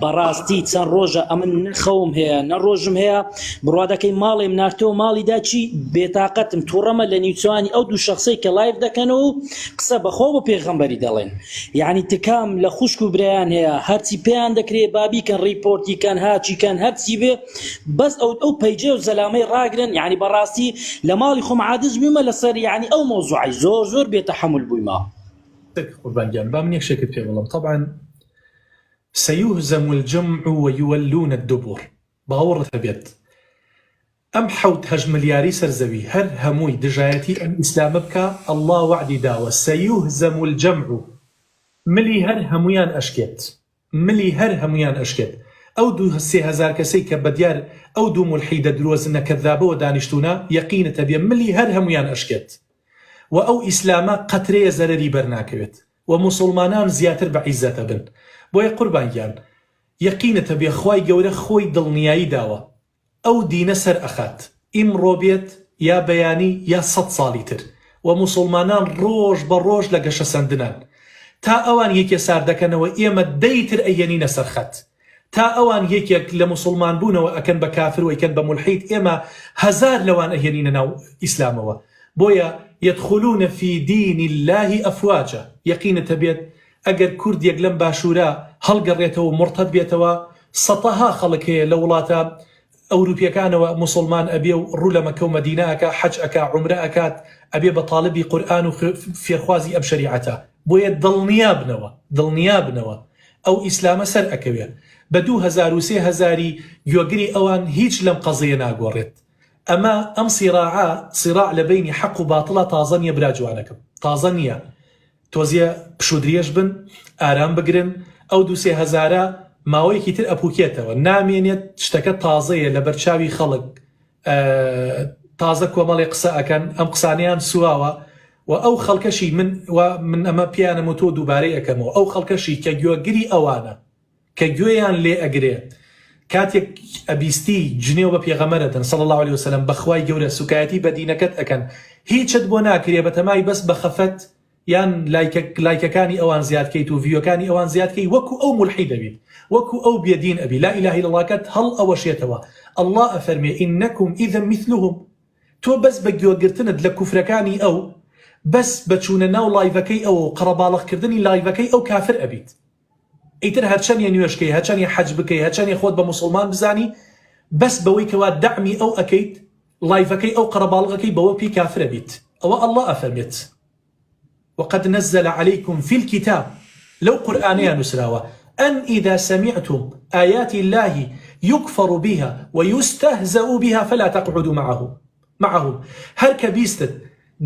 بەڕاستی چەند ڕۆژە ئەمن نە خەوم هەیە نە ڕۆژم هەیە بڕوا دەکەی ماڵێم نارتەوە ماڵی داچی بێتاقەتم توڕەمە لە نیوچوانی ئەو دوو شخصەی کە live دەکەنەوە و قسە بەخۆ بە پێغەمبەری دەڵێن یعنی تکام لە خوشک و برایان هەیە هەرچی پێیان دەکرێ بابیکەن report ی کەن هاچی کەن هەرچی بێ بەس ئەو ئەو page ە و زەلامەی ڕاگرن یعنی بەڕاستی لە ماڵی خۆم عادز بوومە لەسەر یعنی ئەو مەوزوعی زۆر زۆر بێتەحەمول بوویمە. قوربان گیان با من یەک شتێکت پێ بڵێم تەبعەن سیهزم الجمع و یولون الدبر باوەڕت هەبێت ئەم حەوت هەشت ملیاری سەر زەوی هەر هەمووی دژایەتی ئەم ئیسلامە بکا اللە وەعدی داوە سیهزم الجمع ملی هەر هەموویان ئەشکێت ملی هەر هەموویان ئەشکێت ئەو دوو 3000 کەسەی کە بەدیار ئەو دوو مولحیدە درۆزنە کەذابەوە دانیشتوونە یەقینت هەبێ ملی هەر هەموویان ئەشکێت و ئەو ئیسلامە قەترەیە زەرەری بەرناکەوێت وە موسوڵمانان زیاتر بە عیزەت ئەبن بۆیە قوربان گیان یەقینت هەبێ خوای گەورە خۆی دڵنیایی داوە ئەو دینە سەر ئەخات ئیمڕۆ بێت یا بەیانی یا سەت ساڵی تر وە موسوڵمانان ڕۆژ بە ڕۆژ لە گەشەسەندنان تا ئەوان یەکێ ساردەکەنەوە ئێمە دەی تر ئەیەنینە سەر خەت تا ئەوان یەکێک لە موسوڵمان بوونەوە ئەکەن بە کافر و ئەیکەن بە مولحید ئێمە هەزار لەوان ئەهێنینە ناو ئیسلامەوە بۆیە یدخلون فی دین اللە افواجا یەقینت هەبێت ئەگەر کوردێک لەم باشورە هەڵگەڕێتەوە و موڕتەد بێتەوە سەتەها خەڵک هەیە لە وڵاتە ئەوروپیەکانەوە موسوڵمان ئەبێ و ڕوو لە مەکە و مەدینە ئەکا حەج ئەکا عومرە ئەکات ئەبێ بە تاڵبی قورئان و فێرخوازی ئەم شەریعەتە بۆیە دڵنیابنەوە دڵنیابنەوە ئەو ئیسلامە سەر ئەکەوێ بە 2000 و 3000ی گوێگری ئەوان هیچ لەم قەزیە ناگۆڕێت ئەمە ئەم سیڕاعە سیڕاع لە بەینی حەق و باتڵە تازە نیە برا جوانەکەم تازە نیە تۆزێ پشوودرێژ بن، ئارام بگرن، ئەو دوو سێ هەزارە ماوەیەکی تر ئەپوکێتەوە، نامێنێت، شتەکە تازەیە لەبەر چاوی خەڵک، تازە کۆمەڵێ قسە ئەکەن، ئەم قسانەیان سواوە و ئەو خەڵکەشی من و من ئەمە پێیانم وتووە دووبارەی ئەکەمەوە، ئەو خەڵکەشی کە گوێگری ئەوانە، کە گوێیان لێ ئەگرێ کاتێک ئەبیستی جنێو بە پێغەمبەر ئەدەن صلی اللە علیە وسلم بەخوای گەورە سوکایەتی بە دینەکەت ئەکەن هیچت بۆ ناکرێ بەتەمای بەس بە خەفەت یان لایکە لایکەکانی ئەوان زیاد کەیت و view ەکانی ئەوان زیاد کەی وەکو ئەو مولحید ئەبیت وەکو ئەو بێدین ئەبی لا اله الا اللە کەت هەڵ ئەوەشێتەوە اللە ئەفەرمێ انکم اذا مثلهم تۆ بەس بە گوێگرتنت لە کوفرەکانی ئەو بەس بە چوونە ناو live ەکەی ئەوە و قەڕەباڵغ کردنی live ەکەی ئەو کافر ئەبیت ئیتر هەرچەنێ نوێژ کەی هەرچەنێ حەج بکەی هەرچەنێ خۆت بە موسڵمان بزانی بەس بەوەی کەوا دەعمی ئەو ئەکەیت live ەکەی ئەو قەرەباڵغەکەی بەوە پێی کافرە بیت ئەوە اللە ئەفەرمێت وقد نزل علیکم فی الکتاب لەو قورئانەیا نوسراوە ان اذا سمعتم آیات اللە یکفر بها ویستهزأ بها فلا تقعدوا معهم معهم هەر کە بیستت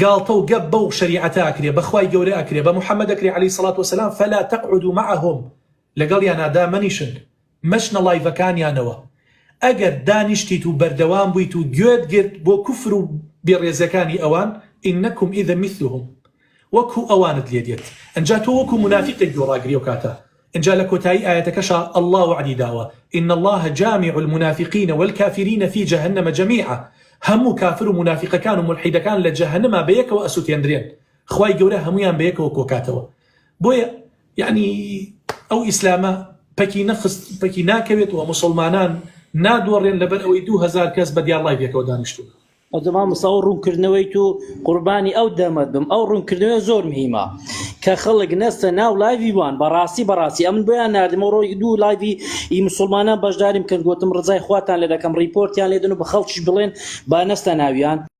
گاڵتە و گەپ بەو شەریعەتە ئەکرێ، بە خوای گەورە ئەکرێ، بە محمد ئەکرێ علیە سڵات وسلام فلا تقعدوا معهم لەگەڵیانا دامەنیشن، مەچنە live ەکانیانەوە، ئەگەر دانیشتیت و بەردەوام بوویت و گوێت گرت بۆ کوفر و بێڕێزیەکانی ئەوان انکم اذا مثلهم وەکو ئەوانت لێ دێت، ئنجا تۆ وەکو مونافیقێک گوێ ڕاگری ئەو کاتە ئینجا لە کۆتایی ئایەتەکەشا اللە وەعدی داوە، ان اللە جامع المنافقین والکافرین فی جهنم جمیعا، هەموو کافر و مونافیقەکان و مولحیدەکان لە جەهەنما بەیەکەوە ئەسوتێندرێن، خوای گەورە هەموویان بەیەکەوە کۆکاتەوە. بۆیە یەعنی ئەو ئیسلامە پەکی نەخست پەکی ناکەوێت و موسڵمانان نادۆڕێن لەبەر ئەوەی 2000 کەس بە دیار live ێکەوە دانیشتوون. ئەجە مامۆستا ئەو ڕوونکردنەوەی تو قوربانی ئەو دەمەت بم ئەو ڕوونکردنەوە زۆر مهیمە کە خەڵک نەستە ناو live ی وان بەڕاستی بەڕاستی ئەمن بۆیان ناردم و ڕۆی دوو live ی ئی مسلمانان بەشداریم کرد گوتم ڕزای خواتان لێ دەکەم report یان لێدن و بە خەڵکیش بڵێن با نەستە ناویان.